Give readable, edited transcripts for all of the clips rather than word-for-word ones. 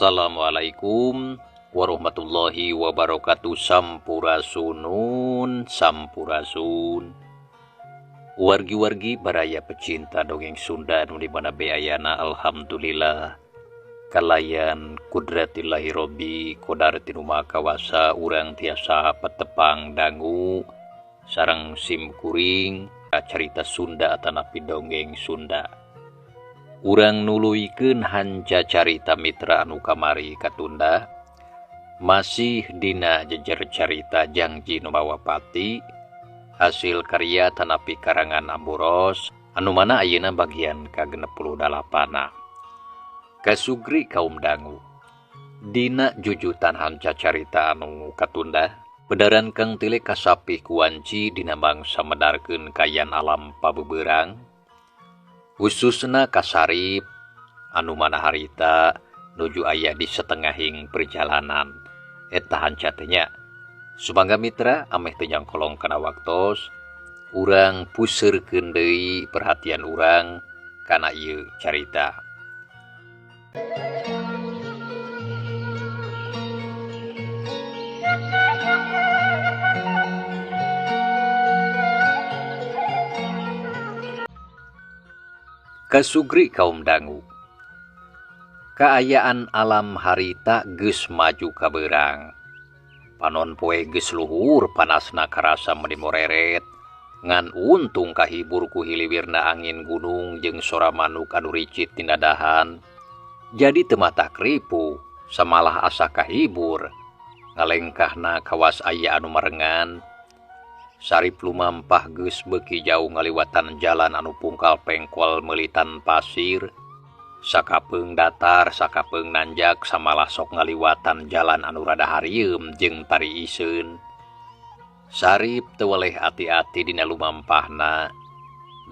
Assalamualaikum warahmatullahi wabarakatuh. Sampurasunun, sampurasun. Wargi-wargi baraya pecinta dongeng Sunda anu di mana be ayana, alhamdulillah kalayan kudratillahi robbi kodarti nu maha kawasa urang tiasa petepang dangu sareng sim kuring carita Sunda atanapi dongeng Sunda. Urang nuluykeun hanca carita mitra anu kamari katunda masih dina jejer carita Jangji Nu Mawa Pati hasil karya tanapi karangan Amboros anu mana ayeuna bagian ka-68. Kasugri kaum dangu dina jujutan hanca carita anu katunda bedaran Kang Tile kasapih kuanci dina mangsa medarkeun kayan alam pabeberang khususna kasarip anu mana harita nuju aya di setengahing perjalanan. Eta hanca teh nya. Sumangga mitra ameh teu nyangkolong kana waktos urang puseurkeun deui perhatian urang kana ieu carita. Kasugri kaum dangu kaayaan alam harita geus maju kabeurang. Panon poe geus luhur panasna karasa meuni moreret ngan untung kahibur ku hiliwirna angin gunung jeung sora manuk anu ricit tina dahan. Jadi teu matah kripu samalah asa kahibur ngalengkahna kawas aya anu marengan. Sarip lumampah geus beuki jauh ngaliwatan jalan anu pungkal pengkol meulitan pasir. Sakapeung datar, sakapeung nanjak, samalah sok ngaliwatan jalan anu rada harieum jeung tari iseun. Sarip teu weleh ati-ati dina lumampahna.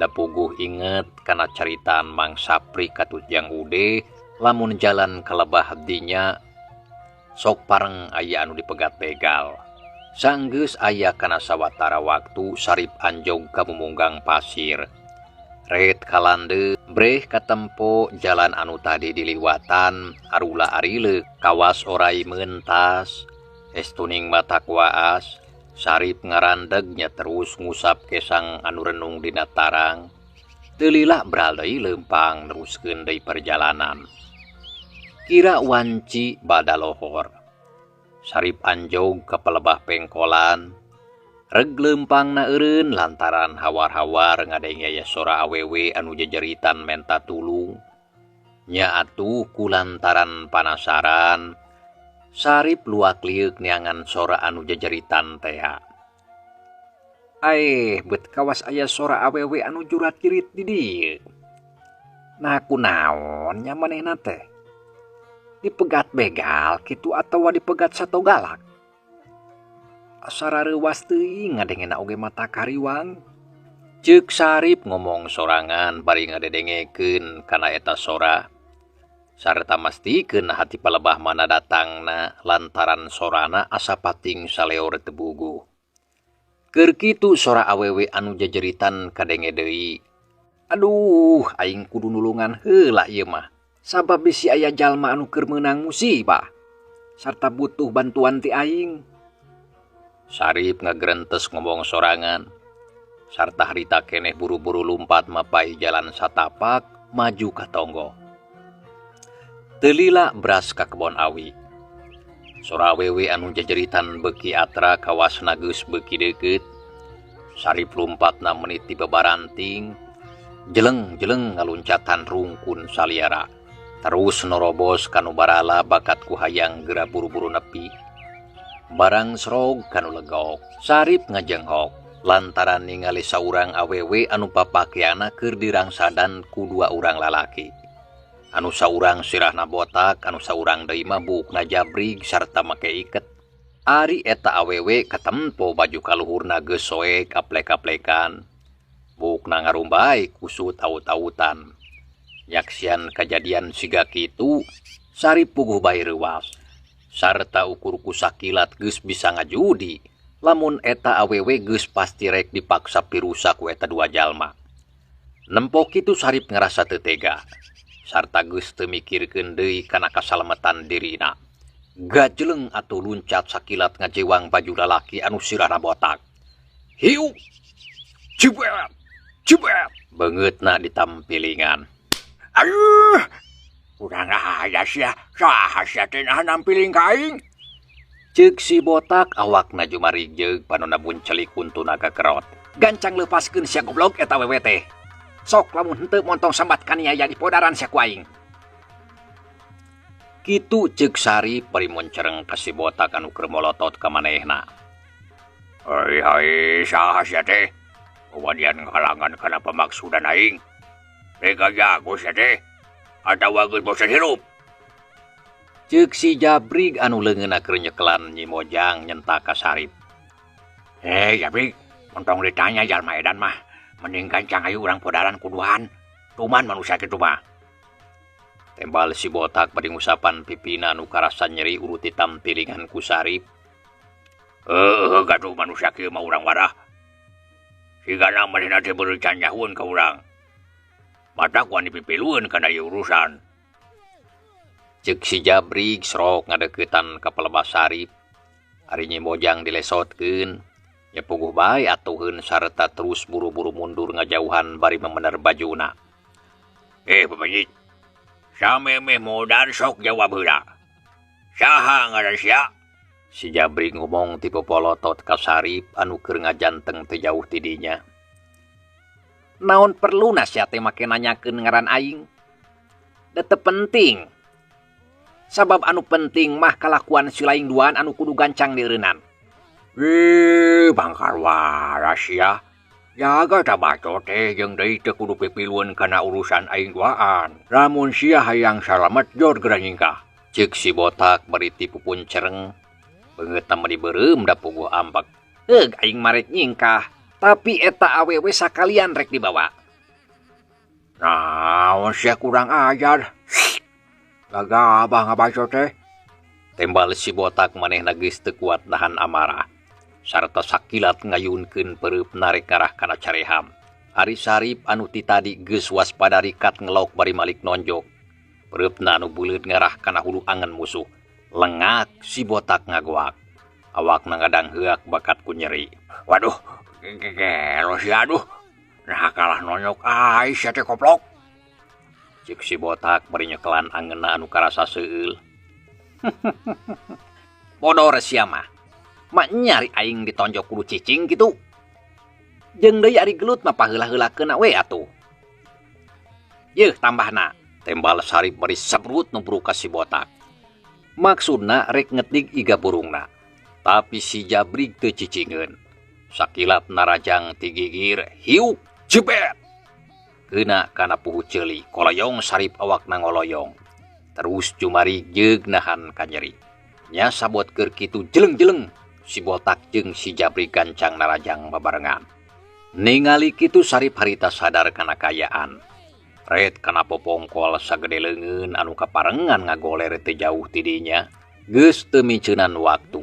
Da puguh inget kana caritaan Mang Sapri katujang Ude lamun jalan kalebah dinya sok pareng aya anu dipegat begal. Sanggeus aya kana sawatara waktu Sarip anjog ka mumunggang pasir. Ret kalande breh katempo jalan anu tadi diliwatan arula arile kawas orai mentas estuning mata kuaas. Sarip ngarandegnya terus ngusap kesang anu renung dina tarang. Teu lila bral deui leumpang neruskeun deui perjalanan. Kira wanci bada lohor. Sarip anjog ka palebah pengkolan. Reg leumpangna eureun lantaran hawar-hawar ngadenge aya sora awewe anu jejeritan menta tulung. Nya atuh ku lantaran panasaran Sarip luak lieuk neangan sora anu jejeritan tea. Aeh, bet kawas aya sora awewe anu jurat jerit di dieu. Nah kunaon nya manehna teh? Dipegat begal kitu atawa dipegat sato galak? Asa rareuwas teuing ngadengena oge mata kariwang. Ceuk Sarip ngomong sorangan bari ngadedengekeun kana eta sora. Sarta mastikeun hati palebah mana datangna lantaran sorana asa pating saleor teu buguh. Keur kitu sora awewe anu jejeritan kadenge deui. Aduh, aing kudu nulungan heula ieu mah. Sabab bisi aya jalma anu keur meunang musibah sarta butuh bantuan ti aing. Sarip ngagerentes ngomong sorangan sarta harita keneh buru-buru lumpat mapai jalan satapak maju ka tonggo. Teu lila bras ka kebon awi. Sora awewe anu jejeritan beuki atra kawasna geus beuki deukeut. Sarip lumpatna menit ti babaranting, jeleng-jeleng ngaluncatan rungkun saliara. Terus norobos kanu barala bakat ku hayang geura buru-buru nepi. Barang serog kanu legok, Sarip ngajenghok lantaran ningali saurang awewe anu papakeana keur dirangsadan ku dua urang lalaki. Anu saurang sirahna botak, anu saurang deui mah buukna jabrig sarta make iket. Ari eta awewe katempo baju kaluhurna geus soek aplek-aplekan. Buukna ngarumbay kusut aut-autan. Nyaksian kajadian siga kitu, Sarip puguh bae reuwas. Sarta ukur ku sakilat geus bisa ngajudi, lamun eta awewe geus pasti rek dipaksa pirusak ku eta dua jalma. Nempo kitu Sarip ngarasa teu tega. Sarta geus teu mikirkeun deui kana kasalametan dirina. Gajeleng atuh luncat sakilat ngajewang baju lalaki anu sirahna botak. Hiu! Jebet! Jebet! Beungeutna ditampilingan. Aduh! Kurang aja sia, saha sia teh naha nampiling ka aing? Ceuk si botak awakna jumarijeg panonna buncelik untuna kakerot. Gancang lepaskeun sia goblok eta wewe teh. Sok lamun henteu montong sambat kaniaya di podaran sia ku aing. Kitu ceuk Sarip bari moncereng ka si botak anu keur molotot ka manehna. Hei hei saha sia teh? Wadian ngahalangan kana pamaksudan aing. Rek jago sia teh. Atawa geus bosen hirup. Ceuk si Jabrig anu leungeunna keur nyekelan Nyi Mojang nyentak ka Sarip. Hei Jabrig, montong ditanya jalma edan mah. Mending gancang ayu urang podaran kuduhan. Tuman manusia kitu mah. Tembal si botak bari ngusapan pipina anu karasa nyeri urut ditampilingan ku Sarip. Heuh, gaduh manusia kieu mah urang warah. Sigana manehna teh beurecan nyahueun ka urang. Matak wani pipilueun kana ieu urusan. Ceuk si Jabrig serok ngadeuketan ka pelebah Sarip. Ari Nyi Mojang dilesotkeun. Nya puguh bae atuheun sarta terus buru-buru mundur ngajauhan bari memener bajuna. Pamajit. Samemeh modar sok jawab heula. Saha ngaran sia? Si Jabrig ngomong ti popolotot ka Sarip anu keur ngajanteng teu jauh ti dinya. Naon perluna sia teh make nanyakeun ngaran aing? Da teu penting. Sabab anu penting mah kalakuan si laing duaan anu kudu gancang dieureunnan. Ih, bangkar waras sia. Jaga ta baco teh jeung deui teu kudu pipilueun kana urusan aing duaan. Lamun sia hayang salamet jor geura nyingkah. Ceuk si botak bari tipu puncereng. Beungeutna mah dibeureum da puguh ambek. Heug aing mah rek nyingkah, tapi eta awewe sakalian rek dibawa. Naon sia kurang ajar. Gagabah ngabaco teh. Tembal si botak manehna geus teu kuat nahan amarah. Sarta sakilat ngayunkeun pereup narek ngarah kana careham. Ari Sarip anu ti tadi geus waspada rikat ngelok bari malik nonjok. Pereupna anu buleud ngarah kana hulu angen musuh. Lengak si botak ngagoak. Awakna ngadang heuak bakat ku nyeri. Waduh, gelo sia aduh. Nah kalah nonyok ai sia teh koplok. Ceuk si botak bari nyekelan angeunna anu karasa seueul. Bodor sia mah. Mak nyari aing ditonjok kudu cicing kitu. Jeung deui ari gelut mah paheula-heulakeun we atuh. Yeuh tambahna, tembal Sarip bari sebrut nubruk ka si botak. Maksudna rek ngetig iga burungna. Tapi si Jabrig teu cicingeun. Sakilat narajang ti gigir, hiuk jebet. Keuna kana puhu ceuli, koloyong Sarip awakna ngoloyong. Terus jumari jeug nahan ka nyeri. Nya sabot keur kitu jeleng-jeleng. Si botak jeung si Jabrig gancang narajang babarengan. Ningali kitu Sarip harita sadar kana kayaan. Ret kana popongkol sagede leungeun anu kaparengan ngagoler teu jauh ti dinya. Geus teu miceunan waktu.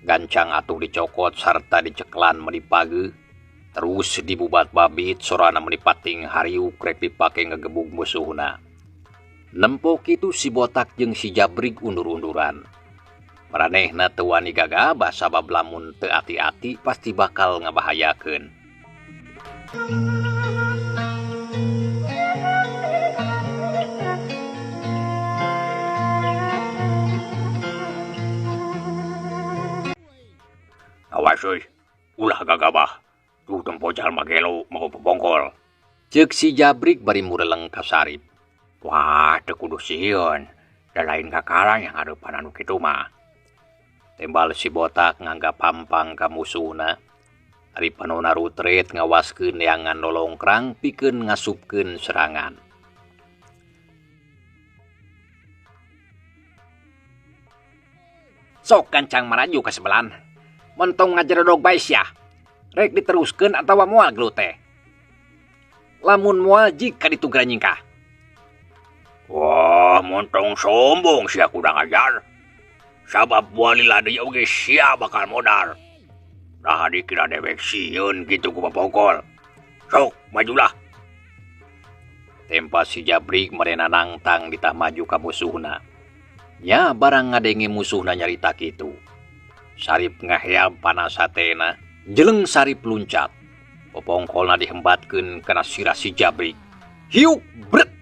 Gancang atuh dicokot sarta diceklan meuni pageuh. Terus dibubat babit sorana meuni pating hariuk rek dipake ngagebug musuhna. Nempo kitu si botak jeung si Jabrig undur-unduran. Maranehna teu wani gagabah sabab lamun teu ati-ati pasti bakal ngabahayakeun. Awas euy, ulah gagabah. Tuh tempo jalma gelo mau pepongkol. Ceuk si Jabrig bari mureleng ka Sarip. Wah, teu kudu sieun. Da lain kakara yang hareupan anu kitu mah. Tembal si botak nganggap hampang ka musuhna. Ari panona rutret ngawaskeun neangan nolongkrang pikeun ngasupkeun serangan. Sok gancang maraju ka sebelan. Mentong ngajerodog bae sia. Rek diteruskeun atawa moal gelut teh. Lamun moal jika ditu geura nyingkah. Wah, montong sombong sia kurang ajar. Sabab walila deui oge sia bakal modar. Nah dikira dewek sieun kitu ku papongkol. Sok majulah. Tempa si Jabrik manehna nangtang ditah maju ka musuhna. Nya barang ngadenge musuhna nyarita kitu. Sarip ngaheab panas hatena, jeleng Sarip luncat. Popongkolna dihembatkeun kana sirah si Jabrik. Hiuk bret.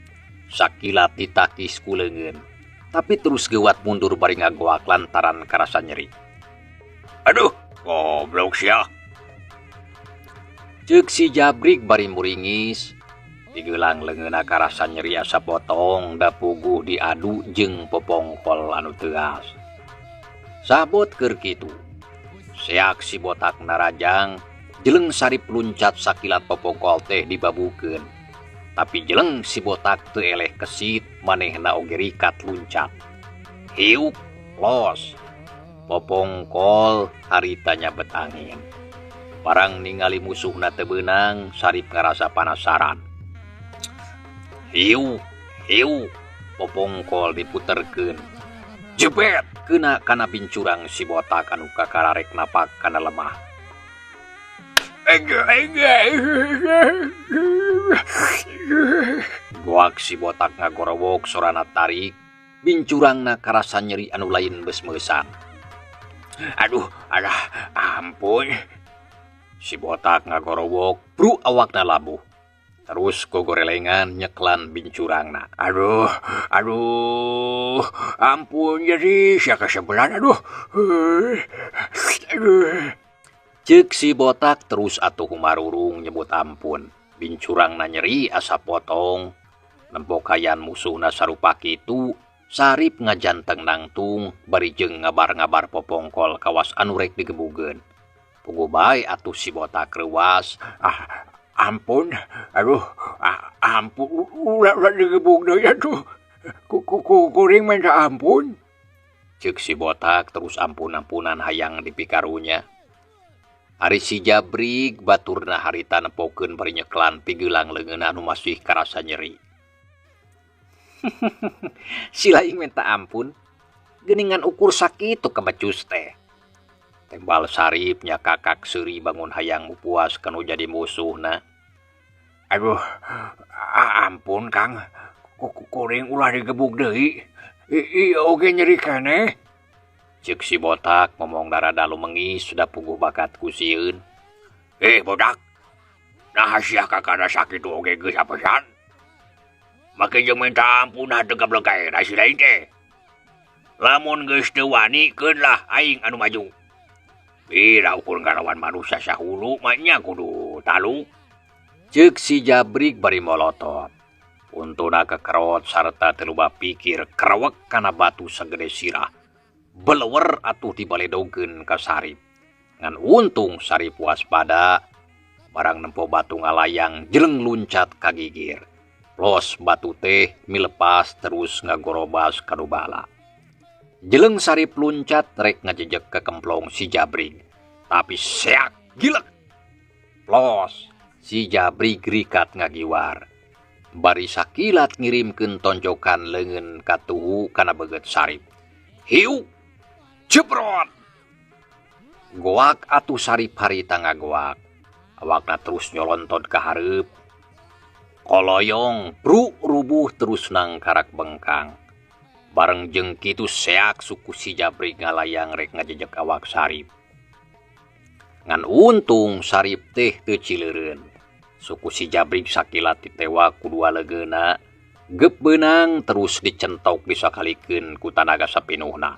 Sakilat ditakis ku leungeun. Tapi terus geuwat mundur bari ngagoak lantaran karasa nyeri. Aduh, goblok sia. Ceuk si Jabrik bari muringis. Digelang leungeunna karasa nyeri asa potong da puguh diadu jeung popongkol anu teuas. Sabot keur kitu. Seak si botak narajang, jeleng Sarip luncat sakilat popongkol teh dibabukeun. Tapi jeleng si botak teu eleh kesit, manehna oge rikat luncat. Hiuk los. Popongkol harita nyabet angin. Barang ningali musuhna teu beunang, Sarip ngarasa panasaran. Hiuk, hiuk, popongkol diputerkeun. Jebet kena kana bincurang si botak anu kakararek napak kana lemah. Goak si botak ngagorowok sorana tarik, bincurangna karasa nyeri anu lain beus-meusan. Aduh, alah, ampun. Si botak ngagorowok, bru awakna labuh. Terus gogorelengan nyeklan bincurangna. Aduh, aduh, ampun jadi sia kasebelan aduh. Aduh. Ceuk si botak terus atuh humarurung nyebut ampun. Bincurangna nyeri asa potong. Nempokayan musuhna sarupa kitu, Sarip ngajanteng nangtung bari jeung ngabar-ngabar popongkol kawas anu rek digebugeun. Puguh bae atuh si botak reuas. Ah, ampun, aduh, ampun, ulah digebug deui atuh. Kuring minta ampun. Ceuk si botak terus ampun-ampunan hayang dipikarunya. Ari si Jabrik baturna harita nepokeun bari nyeklan pigelang leungeunna anu masih karasa nyeri. Si laing minta ampun, geuningan ukur sakitu kebecus teh. Tembal Sarip nya kakak seuri bangun hayang puas kanu jadi musuhna. Aduh, ampun Kang, kuring ulah digebug deui. Ieu oge nyeri keneh. Ceuk si botak ngomong darada lumengis sudah puguh bakat ku sieun. Bodak, nah sia kakana sakitu oge geus apesan. Make jeung minta ampun teu gablek kaena si lain teh. Lamun geus teu wani keun lah aing anu maju. Pira ukur ngalawan manusia sahulu mah nya kudu taluk. Ceuk si Jabrik bari molotot. Untuna kekerot sarta teu loba pikir kerewek kana batu sagede sirah. Belewer atuh dibaledogeun ka Sarip. Ngan untung Sarip waspada, barang nempo batu ngalayang jeleng luncat ka gigir. Los batu teh milepas terus ngagorobas ka nu bala. Jeleng Sarip luncat rek ngajejek ke kemplong si Jabrik. Tapi seak gilek. Los si Jabrik rikat ngagiwar. Bari sakilat ngirimkeun tonjokan leungeun katuhu kana beget Sarip. Hiuk jebrot. Goak atuh Sarip harita ngagoak. Awakna terus nyolontot ka hareup. Koloyong bru rubuh terus nangkarak bengkang. Bareng jeung kitu seak suku si Jabrik ngalayang rek ngajejek awak Sarip. Ngan untung Sarip teh teu cileureun. Suku si Jabrik sakilat ditewak ku dua leungeunna, geup beunang terus dicentok disakalikeun ku tanaga sapinuhna.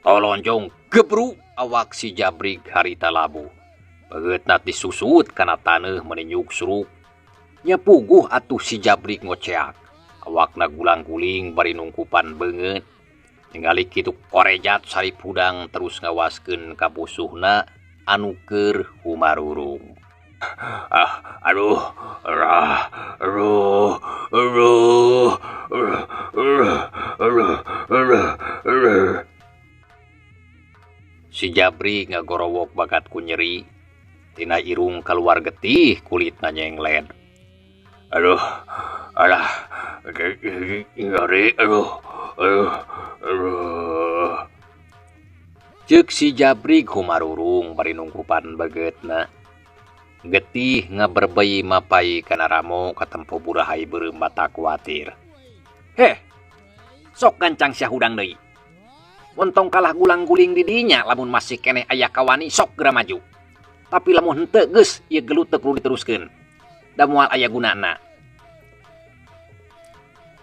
Tolonjong gebru awak si Jabrik harita labuh. Beungeutna disusut kana taneuh meninyuk suruk. Nya puguh atuh si Jabrik ngoceak. Awakna gulang-guling bari nungkupan beungeut. Ningali kitu korejat Sarip hudang terus ngawaskeun ka musuhna anu keur humarurung. Ah, aduh, aduh, aduh, aduh, aduh, aduh, aduh. Si Jabrik ngagorowok bakat ku nyeri. Tina irung kaluar getih kulitna nyenglen. Aduh, alah, nyeri, aduh, aduh, aduh. Ceuk si Jabrik humarurung bari nungkupan begeutna. Getih ngaberbei mapai kana ramo katempo burahay beureum mata kuatir. Heh, sok gancang sia hudang deui. Montong kalah gulang-guling di dinya lamun masih keneh aya kawani sok geura maju. Tapi lamun henteu geus ieu gelut teu kudu diteruskeun. Da moal aya gunana.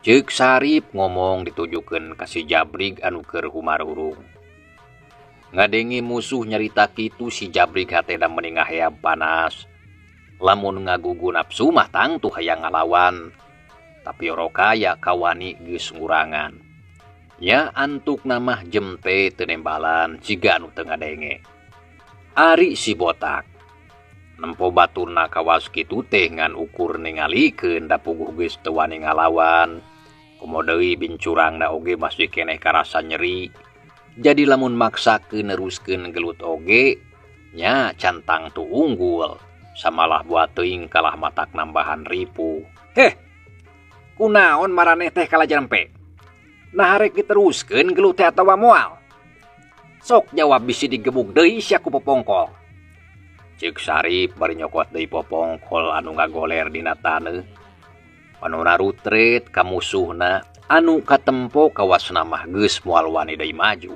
Ceuk Sarip ngomong ditujukeun ka si Jabrig anu keur humarurung. Ngadenge musuh nyarita kitu si Jabrig hatena meuni ngaheab panas. Lamun ngagugu nafsu mah tangtu hayang ngalawan. Tapi orokaya kawani geus ngurangan. Nya antukna mah jempe teu nembalan siga anu teu ngadenge. Ari si botak nempo baturna kawas kitu teh ngan ukur ningalikeun da puguh geus teu wani ngalawan. Komo deui bincurangna oge masih keneh karasa nyeri. Jadi lamun maksakeun neruskeun gelut oge nya cantang tu unggul. Samalah buat teuing kalah matak nambahan ripuh. Heh, kunaon maraneh teh kalah jarempe? Nah rek diteruskeun gelut teh atawa moal? Sok jawab bisi digebuk deui sia ku popongkol. Ceuk Sarip bari nyokot deui popongkol anu ngagoler dina taneuh. Panona rutret ka musuhna anu katempo kawasna mah geus moal wani deui maju.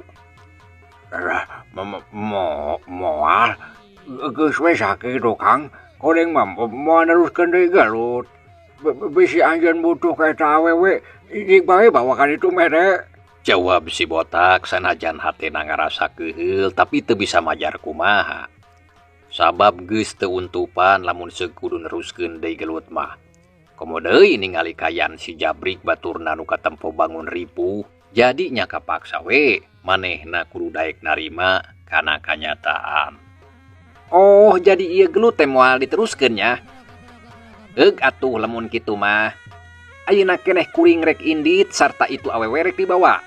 Moal geus we sakitu Kang, koreng mah moal neruskeun deui gelut. Bisi anjeun butuh ka eta awewe, jig bae bawa ka ditu mere. Jawab si botak sanajan hatena ngarasa keuheul tapi teu bisa majar kumaha. Sabab geus teu untupan lamun seuk kudu neruskeun deui gelut mah. Komo deui ningali kayan si Jabrik baturna nu katempo bangun ripuh, jadi nya kapaksa we manehna kudu daek narima kana kanyataan. Oh, jadi ieu gelut teh moal diteruskeun nya. Eug atuh lamun kitu mah. Ayeuna keneh kuring rek indit sarta itu awewe rek dibawa.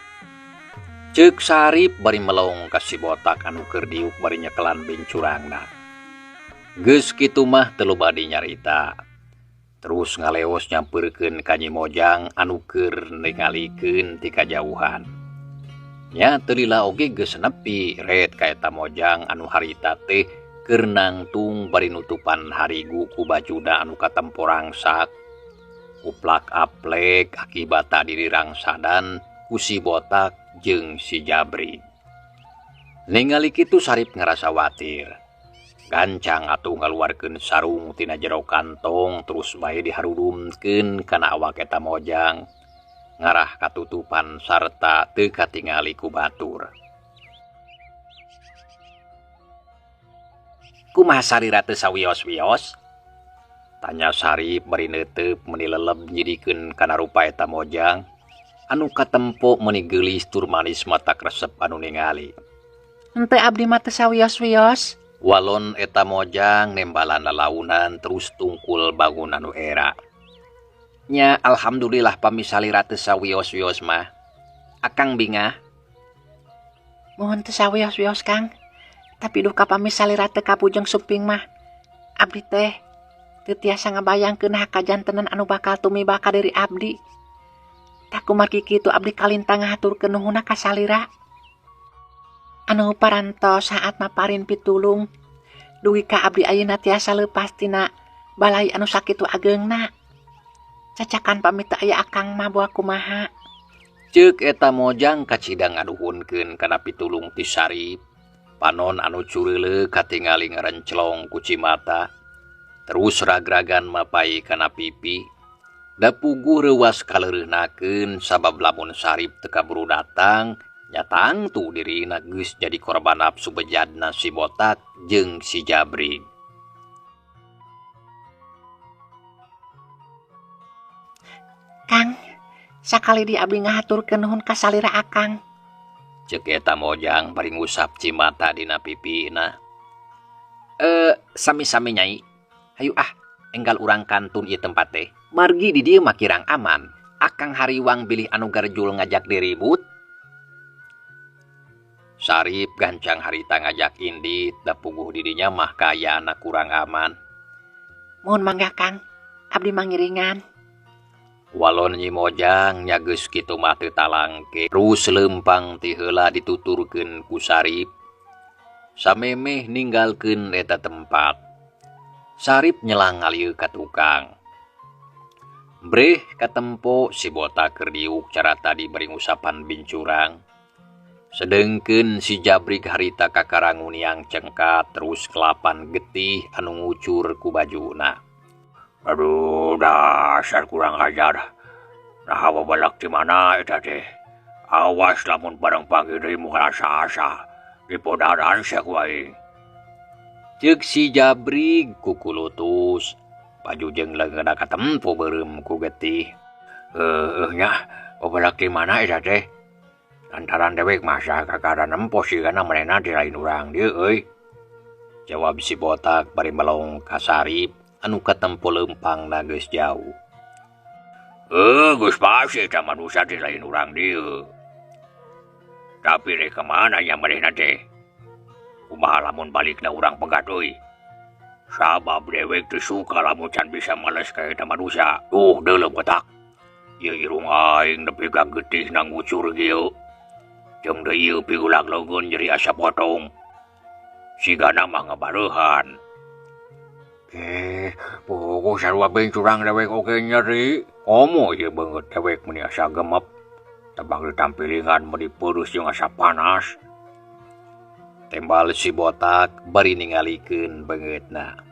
Ceuk Sarip bari melong ka si botak anu keur diuk bari nyekelan bincurangna. Geus kitu mah teu loba nyarita. Terus ngaleos nyampeurkeun ka Nyi Mojang anu keur ningalikeun ti kajauhan. Nya teu lila oge geus nepi ret ka eta Mojang anu harita teh keur nangtung bari nutupan harigu ku bajuna anu katempo rangsak. Kuplak aplek akibat diri rangsadan ku si botak jeung si Jabri. Ningali kitu Sarip ngarasa watir. Gancang atuh ngaluarkeun sarung tina jero kantong terus bae diharudumkeun kana awak eta Mojang. Ngarah katutupan sarta teu katingali ku batur. Kumaha sarira teu sawios-wios? Tanya Sarip bari neuteup meuni leleb nyidikeun kana rupa eta Mojang anu katempo meuni geulis tur manis matak resep anu ningali. Henteu abdi mah teu sawios-wios. Walon eta Mojang nembalan lalaunan terus tungkul bangun anu era. Nya alhamdulillah pami salira teu sawios-wios mah. Akang bingah. Mohon teu sawios-wios Kang. Tapi duh kapami salira teu kabujeng suping mah. Abdi teh teu tiasa ngabayangkeun hakajantenan anu bakal tumiba ka diri abdi. Tah kumargi kitu abdi kalintang ngahaturkeun nuhunna ka salira. Anu parantos saat maparin pitulung dugi ka abdi ayeuna tiasa leupas tina balai anu sakitu ageungna. Cacakan pamit teu aya akang mah boa kumaha. Ceuk eta Mojang kacida ngaduhunkeun kana pitulung ti Sarip. Panon anu cureuleuh katingali ngarenclong ku cimata. Terus ragragan mapai kana pipi. Da puguh reuwas kaleureunahkeun sabab lamun Sarip teu kaburu datang, nya tangtu dirina geus jadi korban nafsu bejadna si botak jeung si Jabri. Kang, sakali di abdi ngahaturkeun nuhun ka salira akang. Ceuk eta Mojang bari ngusap cimata dina pipina. Sami-sami nyai. Hayu ah, enggal urang kantun ieu tempat teh. Margi di dieu mah kirang aman. Akang hariwang bilih anu garjul ngajak diribut. Sarip gancang harita ngajak indit, da puguh didinya mah kayana kurang aman. Mohon mangga Kang, abdi mangiringan. Walon Nyi Mojang nya geus kitu mah teu talangke. Terus leumpang ti heula dituturkeun ku Sarip. Samemeh ninggalkeun eta tempat. Sarip nyelang ngalieu ka tukang. Breh katempo si botak keur diuk cara tadi bari ngusapan bincurang. Sedengkeun si Jabrik harita kakarangun yang cengkat terus kelapan getih anu ngucur ku bajuna. Aduh, dasar kurang ajar. Nah, balak di mana eta teh? Awas lamun bareng pagi deui muka asa-asa. Dipodaran sia ku aing. Ceuk si Jabrik kukulutus. Baju jeung leungeunna katempo beureum ku getih. Heueuh nya, babalak di mana eta teh? Lantaran dewek masa kakara nempo sigana manehna di lain urang dieu euy. Jawab si botak bari melong ka Sarip anu katempo leumpangna geus jauh. Geus pasti eta manusia di lain urang dieu. Tapi rek ka mana nya manehna teh? Kumaha lamun balikna urang pegat euy? Sabab dewek teu suka lamun can bisa males ka eta manusia. Duh deuleu botak. Ieu irung aing nepi ka getihna ngucur kieu. Jeung deui ieu pigulag leungeun nyeri asa potong. Sigana mah ngabareuhan. Pokok sarua bencurang dewek oge nyeri. Komo ieu beungeut dewek meuni asa gemep. Tebak ditampilingan meuni peurus jeung asa panas. Tembal si botak bari ningalikeun beungeutna.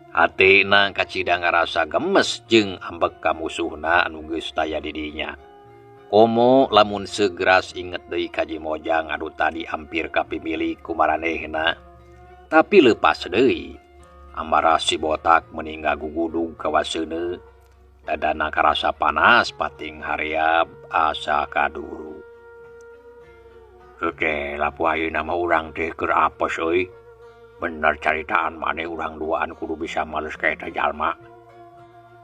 Hatena kacida ngarasa gemes jeung ambek ka musuhna anu geus taya di dinya. Komo lamun segras inget deui ka Jimojang anu tadi hampir kapimilik ku maranehna. Tapi leupas deui. Amara si botak meuni ngagugudug ka waseuneu. Dadana karasa panas pating hareab asa kaduru. Oke, lapu ayeuna mah urang teh keur apes euy. Bener caritaan maneh urang duaan kudu bisa males ka eta jalma.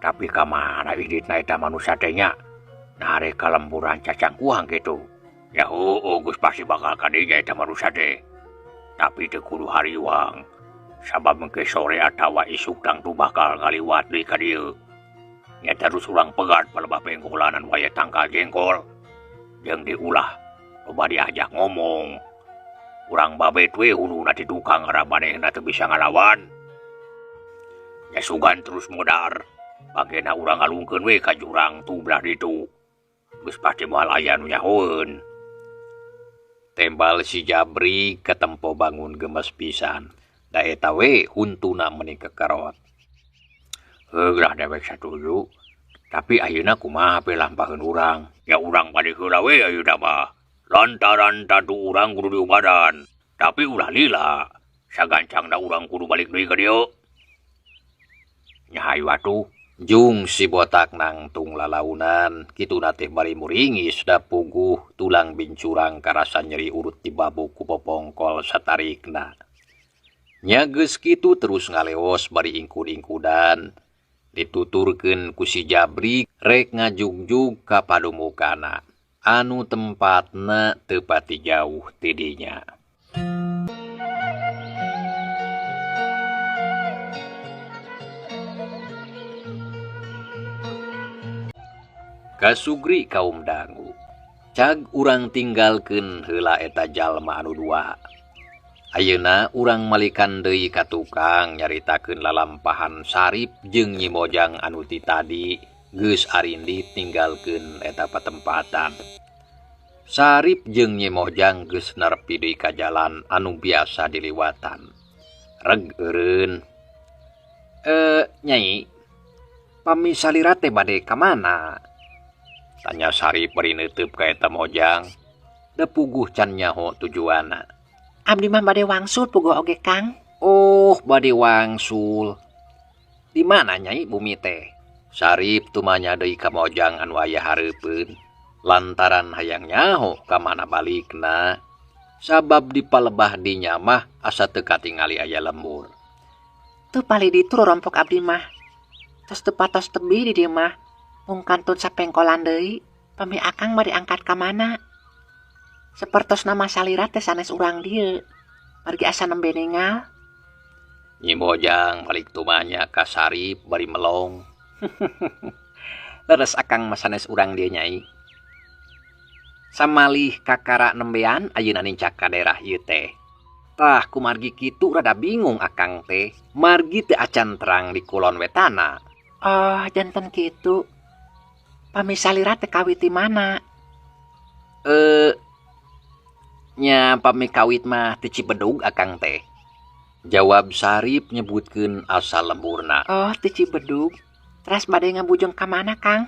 Tapi ka mana inditna eta manusia teh nya? Nah rek ka lemburan cacangkuang kitu. Ya heueuh geus pasti bakal ka dinya eta manusia teh. Tapi teu kudu hariwang. Sabab engke sore atawa isuk tangtu bakal ngaliwat deui ka dieu. Nya terus urang pegat palebah pengkolanan waya tangkal jengkol. Jeung diulah loba diajak ngomong. Urang babet we huluna ti tukang ngara manehna teu bisa ngalawan. Nya sugan terus modar. Bagena urang ngalungkeun we ka jurang tu belah ditu. Geus pasti moal aya nu nyahoeun. Tembal si Jabri katempo bangun gemes pisan. Da eta we huntuna meuni kekerot. Heuh lah dewek satuju. Tapi ayeuna kumaha pe lampaheun urang? Ya urang balik heula we ayeuna mah. Lantaran tadu urang kudu diubadan. Tapi ulah lila. Sagancangna urang kudu balik deui ka dieu. Nya hayu atuh. Jung si botak nangtung lalaunan, kituna teh bari muringis da puguh tulang bincurang karasa nyeri urut dibabuk ku popongkol satarikna. Nya geus kitu terus ngaleos bari ingkud-ingkudan. Dituturkeun ku si Jabri rek ngajugjug ka padumukana. Anu tempatna teu pati jauh ti dinya. Kasugri kaum dangu. Cag urang tinggalkeun heula eta jalma anu dua. Ayeuna urang malikan deui ka tukang nyaritakeun lalampahan Sarip jeung Nyi Mojang anu ti tadi geus arindit ninggalkeun eta patempatan. Sarip jeung Nyi Mojang geus nerepi deui ka jalan anu biasa diliwatan. Reg eureun. Nyai, pami salira teh bade ka mana? Tanya Sarip bari neuteub ka eta Mojang. Da puguh can nyaho tujuanna. Abdi mah bade wangsul puguh oge Kang. Oh, bade wangsul. Di mana Nyai bumi teh? Sarip tumanya deui ka Mojang anu aya hareupeun. Lantaran hayang nyaho ka mana balikna. Sabab di palebah dinya mah asa teu katingali aya lembur. Teu palih ditu rompok abdi mah. Tos teu patos tebih di dieu mah. Mung kantun sapengkolan deui, pami akang mah diangkat ka mana? Sapertos nama salira teh sanes urang dieu. Margi asa nembe ningal. Nyi Mojang balik tumanya ka Sarip bari melong. Leres akang mah sanes urang dieu Nyai. Samalih kakara nembean ayeuna nincak ka daerah ieu teh. Tah kumargi kitu rada bingung akang teh. Margi teu acan terang di kulon wetana. Oh, janten kitu. Pami salira teh kawit ti mana? Nya pami kawit mah ti Cibedug akang teh. Jawab Sarip nyebutkeun asal lemburna. Oh, ti Cibedug. Teras bade ngabujeng ka mana, Kang?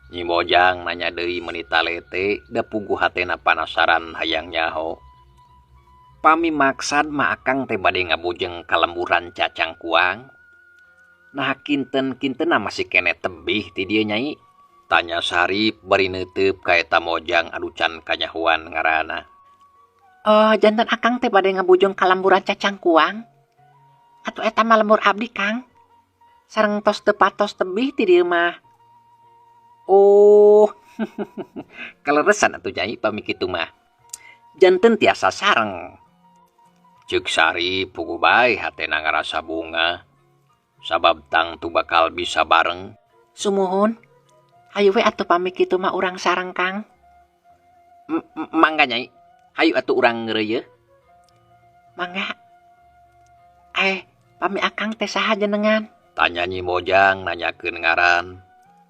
Nyi Mojang nanya deui meuni talete da puguh hatena panasaran hayang nyaho. Pami maksad mah akang teh bade ngabujeng ka lemburan Cacangkuang. Nah kinten-kintenna masih keneh tebih ti dieu nyai. Tanya Sarip bari neuteup ka eta Mojang anu can kanyahoan ngaranna. Oh, janten akang teh bade ngabujeng ka lemburan Cacangkuang. Atuh eta mah lembur abdi, Kang. Sareng tos teu patos tebih ti dieu mah. Oh, kaleresan atuh nyai pami kitu mah. Janten tiasa sareng. Ceuk Sarip puguh bae hatena ngarasa bunga. Sabab tangtu bakal bisa bareng. Sumuhun. Hayu we atuh pami kitu mah urang sareng, Kang. Mangga nyai. Hayu atuh urang ngeureuyeuh. Mangga. Pami akang teh saha jenengan? Tanya Nyi Mojang nanyakeun ngaran.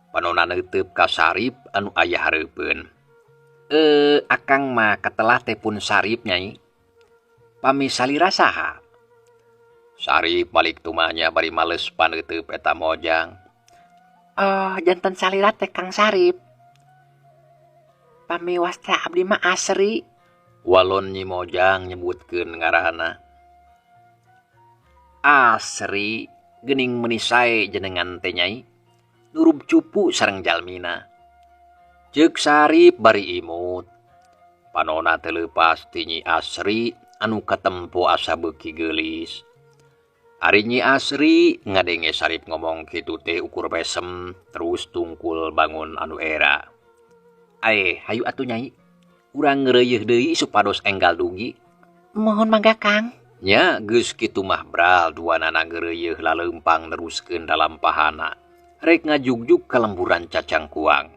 Panona neuteup ka Sarip anu aya hareupeun. Akang mah katelah teh pun Sarip nyai. Pami salira saha? Sarip balik tumanya bari males paneuteub eta Mojang. Oh, janten salira teh Kang Sarip. Pami wasta abdi mah Asri. Walon Nyi Mojang nyebutkeun ngaranna. Asri geuning meuni sae jenengan teh nyai. Nurub cupu sareng jalmina. Ceuk Sarip bari imut. Panona teu leupas ti Nyi Asri anu katempo asa beuki geulis. Ari Nyi Asri ngadenge Sarip ngomong kitu teh ukur besem terus tungkul bangun anu era. Hayu atuh nyai. Urang ngeureuyeuh deui supados enggal dugi. Mohon mangga, Kang. Nya geus kitu mah bral duanana ngeureuyeuh laleumpang neruskeun dalampahana. Rek ngajugjug ka lemburan Cacangkuang.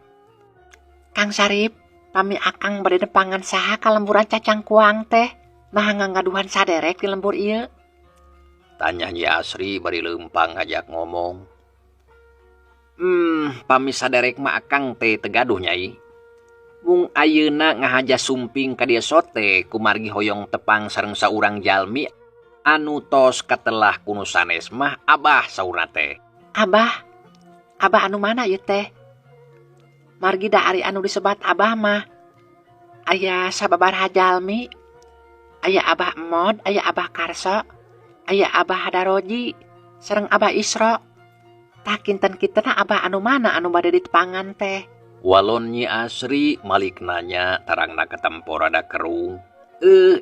Kang Sarip, pami akang bade nepangan saha ka lemburan Cacangkuang teh? Nah ngagaduhan saderek di lembur ieu. Tanya Nyi Asri bari leumpang ngajak ngomong. Pami saderek mah akang teh teu gaduh nyai. Mung ayeuna ngahaja sumping ka dieu sote kumargi hoyong tepang sareng saurang jalmi anu tos katelah ku nu sanes mah abah saurna teh. Abah? Abah anu mana ieu teh? Margi da ari anu disebat abah mah aya sababaraha jalmi. Aya Abah Emod, aya Abah Karso, aya Abah Hadaroji, sareng Abah Isro. Tah kinten-kintenna abah anu mana anu bade ditepangan teh? Walon Nyi Asri malik nanya tarangna katempo rada kerung.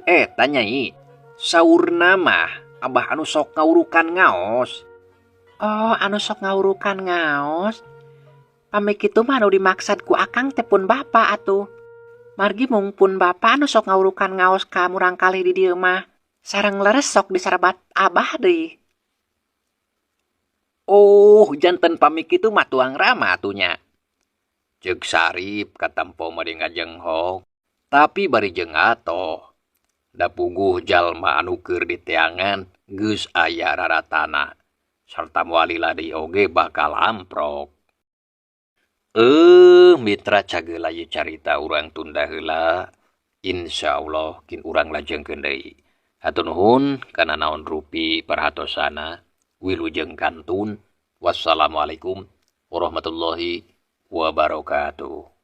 Eta nyai. Saurna mah abah anu sok ngawurukan ngaos. Oh, anu sok ngawurukan ngaos. Pami kitu mah anu dimaksad ku akang teh pun bapa atuh. Margi mung pun bapa anu sok ngawurukan ngaos ka murangkalih di dieu mah. Sareng leres sok disarebat abah deui. Oh, janten pami kitu mah tuang rama atuh nya. Ceuk Sarip katempo mah ngajenghok. Tapi bari jeung atoh. Da puguh jalma anu keur diteangan geus aya raratana. Sarta moal lila deui oge bakal amprok. Mitra cageula ieu carita urang tunda heula. Insyaallah kin urang lajengkeun deui. Hatur nuhun kana naon rupi perhatosana. Wilujeng kantun. Wassalamualaikum warahmatullahi wabarakatuh.